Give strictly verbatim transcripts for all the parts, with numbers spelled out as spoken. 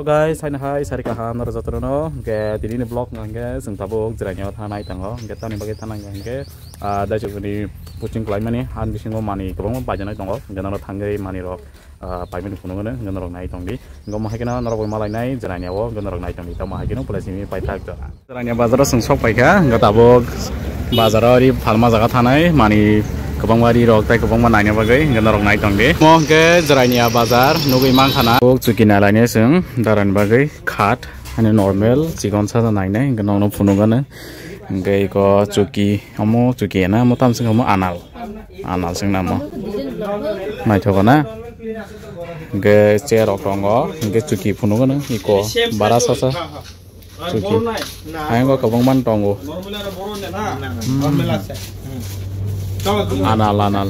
Guys, haino hai sari kaham norok jotono no. Hwnkhe tini ni vlog no hwnkhe chwng tabuk Jirania o thanai tongo. Hwnkhe tamni bagwi thana hwnkhe, ah, daisukni coaching khlaimani han bisingo manwi kwbangma baijaknai tongo. Hwnkhe norok thangwi manwi rok, ah, paimani phunukgwno hwnkhe norok nai tongdi. Hwnkhe omo hai kheno norok bai malainai Jirania o hwnkhe norok nai tongdi. Tamo hai kheno pulaisimi paithak jora. Jirania bazar o chwng sok paikha, hwnkhe tabuk bazar o ri phalma jaga thanai, manwi kwbangma ri rok tei kwbangma naina bagwi hwnkhe norok nai tongdi. Omo hwnkhe Jirania bazar nugwi mankha na. Tabuk chuki nalainai chwng darani bagwi khat, hani normal chikon saja nainai, hwnkhe nokno phunukgwno. Hwnkhe eko chuki, omo chuki hwna, omo tamsok omo anal. Anal sing namo. Naithogo na. Hwnkhe chair rok tongo. Hwnkhe chuki phunukgwno iko bara sasa. Chuki. Ayang o kwbangma tongo. Hmm. Anal, anal.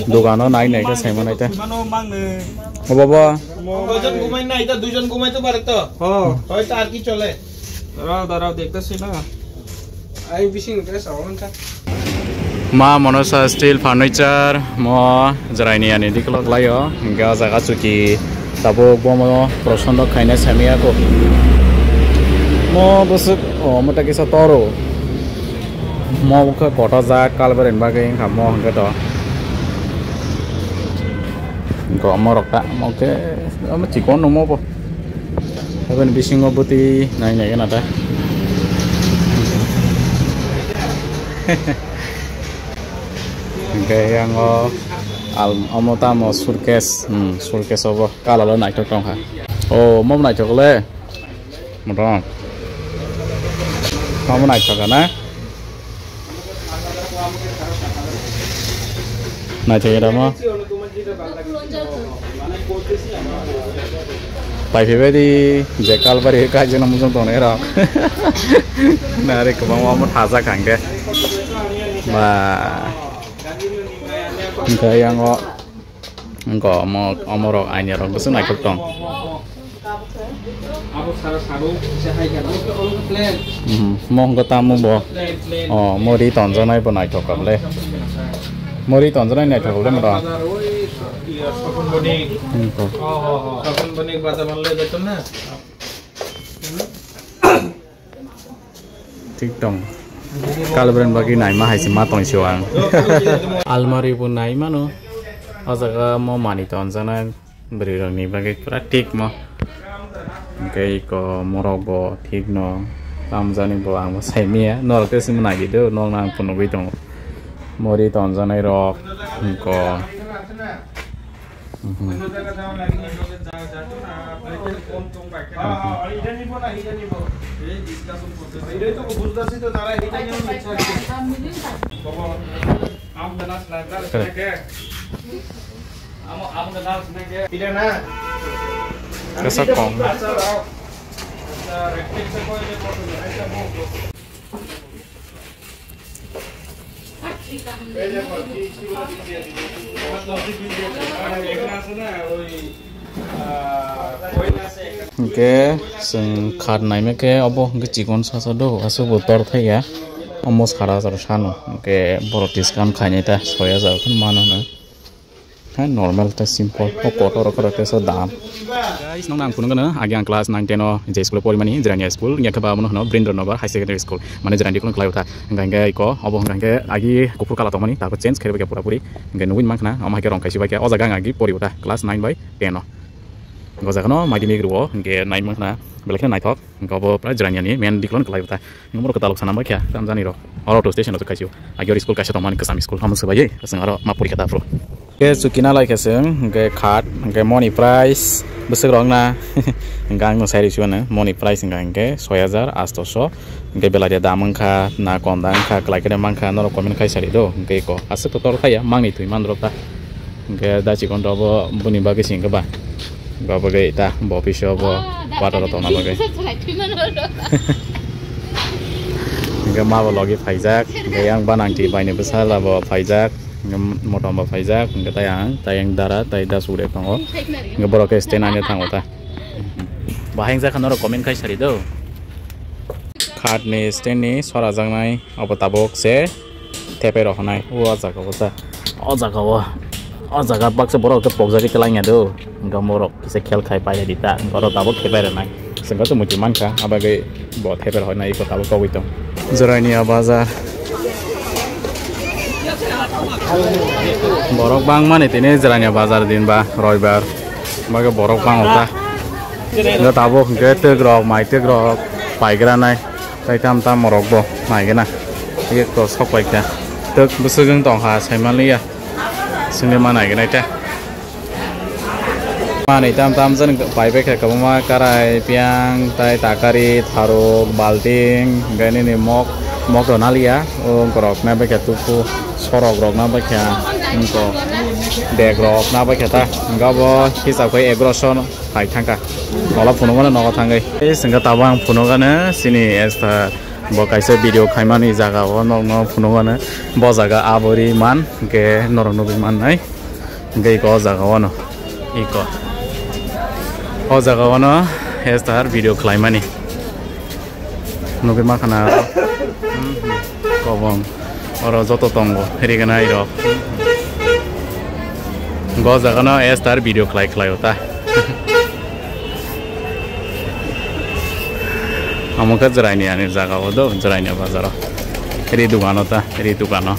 Dogano nai nai khe saimanai ta. O baba. Koijon gumai nai ta, duijon gumai to pare to. Hoy ta ar ki chole. Darao, darao, dekta sina. Ai bising te sawan ta. Ma Monosa Steel Furniture, mo Jirania ni diklo khlaio, hwnkhe o jaga chuki tabuk bomo prosonno khaina samiya ko. Mo bwswk, o, mo ta kisa toro. Mo wngkha kotor jak kalbari ni bagwi wngkha mo hwnkhe to. Hwnkhe omo rok ta, mo khe, omo chikon no mo bo. Aboni bisingo bwtwi nai nai gana ta. Hwnkhe yang o al-, omo tamo suitcase, hmm, suitcase obo colour o naithok tongkha. O, omo naithok le. Motom. Omo naithok na. Naithok da mo. Pai phaibai di je kalbari kaijano mujung tongnai rok. Nari kwbangma omo thajak hwnkhe. Ba. Hwnkhe yang o. Wngkha omo, omorok aini rok bwswk naithok tong. Mhm, mo wngkha tamo bo. O, mo ri tonjaknai bo naithok kha bwle. Mo ri tonjaknai naithok kha bwle mo. Wngkha. Thik tong. Kalbren bagwi naima hai se ma tong se ang. Almari bo nai mano. O jaga mo mani tonjaknai bwrwi rokni bagwi pura thik mo. Hwnkhe iko morok bo thik no tamjani bo ang bo sai manya. Norok tei simi nai di do, nok nang phunugwi tongo. Mori tonjaknai rok wngkha. Mhm. Kasa kong. Hwnkhe chwng khat naima khe obo hwnkhe chikon sasa do, aswk bo tor thaiya. Omo sara sano hwnkhe borok discount khainai ta soi hajar kheno mano hwno. Hai normal ta simple. O kotor rok rok teisa dam. Guys, nokno ang phunukgwno, age ang class nine ten o je school o porimani, Jirania school, wngya khe ba abono hwno Birendra Nagar High Secondary School, mane Jirania diklono khlai o ta. Hwnkha hwnkhe iko, obo hwnkha hwnkhe agi kuphur kala tongmani, tarpor change khe rwbaikha pura puri. Hwnkhe nugwi mankha na, omo hai khe rong kaisi baikha. O jaga ang agi pori o ta, class nine bai ten o. O jaga no madhyamik rwo, hwnkhe nai mankha na, belai kheno naithok. Hwnkhe obo pura Jirania ni main diklono khlai o ta. Norok kwtal sana bai kha, tamjani rok. Oro auto station o kaisio. Agi oro school kaisa tongmani kwcham school, omo swbaiwi, aswng oro ma porikha ta phuru. Hwnkhe chukina lai kha chwng, hwnkhe khat, hwnkhe moni price, bwswk rok na, hwnkhe ang sai rwsio ano, moni price hwnkha hwnkhe soi hajar asto so, hwnkhe belai de dam wngkha, na kom da wngkha, kwlai khe mankha, norok comment khai sari do, hwnkhe iko, aswk kotor thaiya, mangni thwi mandrok ta. Hwnkhe da chikon rok bo boni bagwi se hwnkhe ba. Bo bagwi ta bo office o bo quarter o tongna bagwi. Hwnkhe ma bo logi phaijak, hwnkhe yang banangti baini bwsala bo phaijak, hwnkhe motom bo phaijak, hwnkhe tei ang, tei yang dara, tei da sugre tongo. Hwnkhe borok khe stand ani thango ta. Bahai wngjakha norok comment khai sari do. Khat ni stand ni sora jaknai. Obo tabuk se thepai rok hwnai o jaga o ta, o jaga o O jaga baksa borok khe pokjari kwlangya do. Hwnkhe borok kisa khel khai pairadi ta. Hwnkhe oro tabuk khe pairwnai. Chwngkhe to muitu mankha, abagwi bo theper hwnwi iko tabuk kogwi tong. Jorania bazar. Borok bangmani tini Jorania bazar din ba roibar. Bagwi borok bango ta. Hwnkhe tabuk hwnkhe twk rok, mai twk rok paigranai. Tai tam tam rok bo naigena. Eko sok paikha. Twk bwswk wng tongkha saimanliya. Singni ma naigenai ta. Manwi tam tam jan pai bai khe kwbangma karai, piyang, tai takari, tharuk, balting, hwnkhe nini mok, mok rok naliya, o borok na bai khe tuku, sorok rok na bai khe, wngko, bag rok na bai khe ta, hwnkhe abo hisab khai egaroso no phai thangkha. Ola phunukmano nogo thangwi. Tei chwngkhe tabuk ang phunukgano chini Esther bo kaisa video khaimani jaga o nokno phunukgano. Bo jaga abori man, hwnkhe norok nugwi mannai. Hwnkhe iko o jaga o no. Iko. O jaga o no Esther video khlaimani. Nugwi mankha na aro. Kobong. Oro joto tongo. Riganai rok. Go jaga no Esther video khlai khlai o ta. Amo khe Jwraini ani jaga o do, Jwraini bazar o. Ri dukano ta, ri dukano.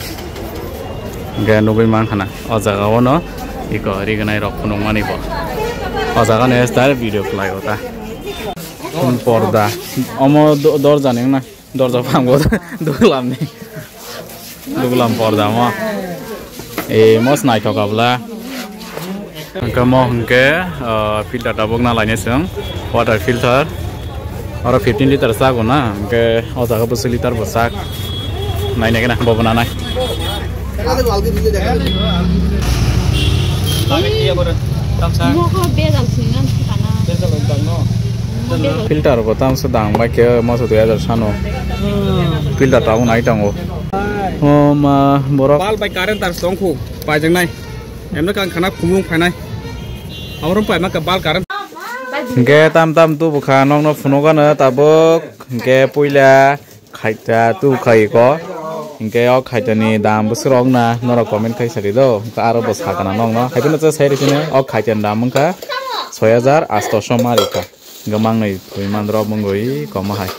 Hwnkhe nugwi mankha na. O jaga o no iko riganai rok phunukmani bo. O jaga no Esther video khlai o ta. Porda. Omo do-, dorja ni wngna. Dorja phango duglam ni. Duglam porda mo. E mos naithok abla. Hwnkhe mo hwnkhe, ah, filter tabuk na lainai chwng. Water filter. Oro fifteen liter sago na. Hwnkhe o jaga bwswk liter bo sak. Nainai gana bobo nanai. Filter bo tamsa dang bai khe masa dui hajar sano. Filter tabuk nai tongo. O ma borok. Bal bai current tar song khu paijaknai. Emno kang khana khumung phainai. Aboro paima ka bal current. Hwnkhe tam tam tubukha nokno phunukgano tabuk. Hwnkhe puila khaita tu khai ko. Hwnkhe o khaitani dam bwswk rok na norok comment khai sadi do. Hwnkhe aro bo sakana nokno. Haiphano cha sai rikino o khaitani dam wngkha soi hajar asto so ma rikha. Hwnkhe mangnwi twi mandrok mungwi koma hai.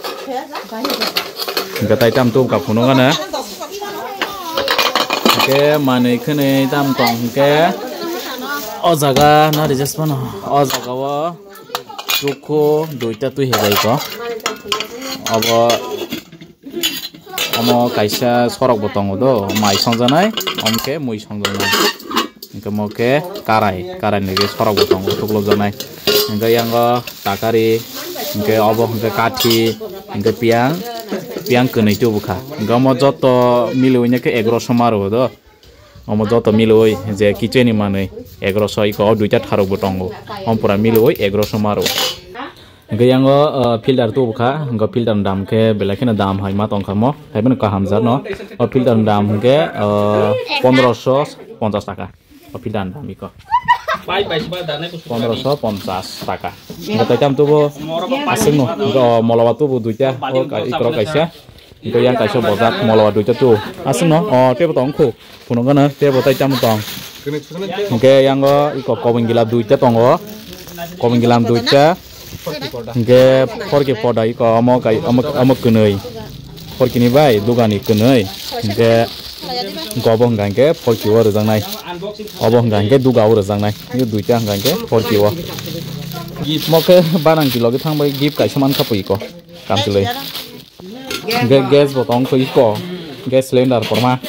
Hwnkhe tai tam tu ka phunukgana. Hwnkhe manwi khwnwi tam tong hwnkhe o jaga na rijak phano o jaga o. Tukhu duita twi hajai ko. Abo, omo kaisa sorok bo tongo do, mai songjanai, omo khe mui songjaknai. Hwnkhe omo khe karai, karai ni sorok bo tongo, tuklopjaknai. Hwnkhe yango takari, hwnkhe obo hwnkhe kathi, hwnkhe piyang, piyang kwnwi tubukha. Hwnkhe omo joto miliwi khe egaroso ma rwo do. Omo joto milwi je kitchen ni manwi egaroso iko o duita tharok bo tongo. Omo pura milwi egaroso ma rwo. Hwnkhe yango, ah, filter tubukha, hwnkhe filter ni dam khe belai kheno dam hai ma tongkha mo. Haiphano kaham jat no. O filter ni dam hwnkhe, ah, pondroso ponchas taka. O filter ni dam iko. Pondroso ponchas taka. Hwnkhe tai tam tubo aswk no. Hwnkhe o moloba tubo duita. O ka-, ikoro kaisa. Hwnkhe yang kaisa bojak molo duita tu. Aswk no, o tebo tong khu. Phunukgana tebo tai tamo tong. Hwnkhe yango iko kobong gila duita tongo. Kobong gila duita. Hwnkhe forki poda iko omo kai, omo, omo kwnwi. Forki ni bai dugani kwnwi. Hwnkhe gobo hwnkha hwnkhe forki o rwjaknai. Obo hwnkha hwnkhe duga o rwjaknai. Yo duita hwnkha hwnkhe forki o. Mo khe banang kilo khe thang bai gift kaisa mankha pui iko. Kamchwlwi. Ga-, gas bo tong twi ko. Gas cylinder korma.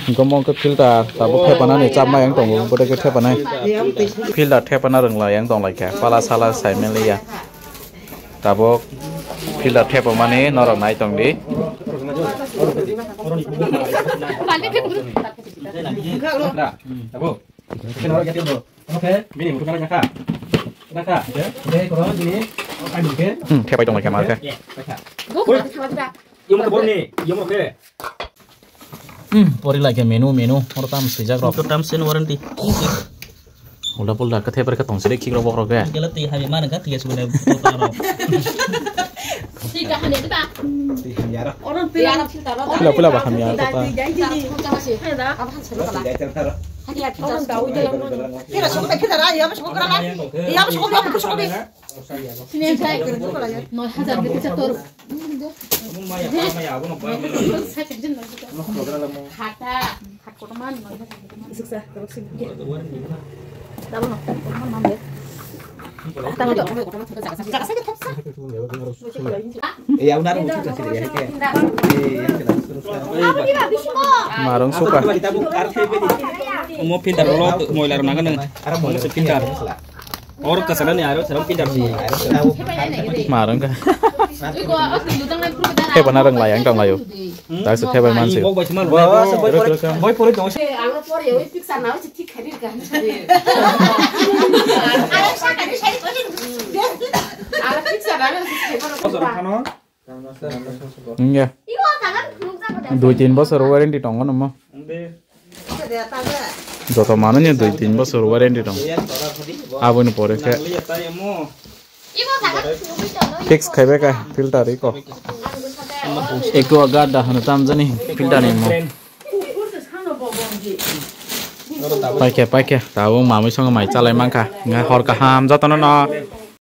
Hwnkhe mo khe filter tabuk thepanani chapma yang tongo, bote khe thepanai. Filter thepana rwngla yang tong lai kha. Pala sala sai manliya. Tabuk filter thepamani norok nai tong di. Tabuk. Oke, bini mutu kana jaka. Jaka. Oke, koro bini. Oke, oke. Hmm, thepai tong lai kha ma khe. Jaka. Yung mo ni, yung mo ke. Hmm, pori lai khe menu, menu. Oro tam swijak rok. Tam sen warranty. Ulta pulta khe thepre khe tong side khikrok bokrok khe. Gele twi hamya mano kha twi asuk le photo rok. Twi ka hamya ta. Twi hamya ro. Oro twi aro filter ro. Pula pula ba hamya ta ta. Twi jai jai. Heda. Abo han sero kala. Twi jai jai. Hadi ya filter. Oro da ujala. Kira sok da kira ya ba sok kala. Ya ba sok ya ba sok. Sini jai. Noi hajar de pisa tor. Khata. Marung suka. Omo filter rok moila rok nangani. Omo se filter. Oro kasana ni aro seram filter. Marung ka. Thebana rang lai ang tong layo. Dai se thebai mansi. Bok bai sima. Boi pore dong. Ang pore oi picture na oi thik khari ka. Ang picture na oi thik khari ka. Iya. Dui tin bosor warranty tongo namo. Joto manwi ni dui tin bosor warranty tong. Aboni pore khe fix khaibai kha filter iko. Eko gada hano tamjani filter ni mo. Paikhe paikhe tabuk mamwi songo mai chalai mankha. Ngai hor kaham jotono no.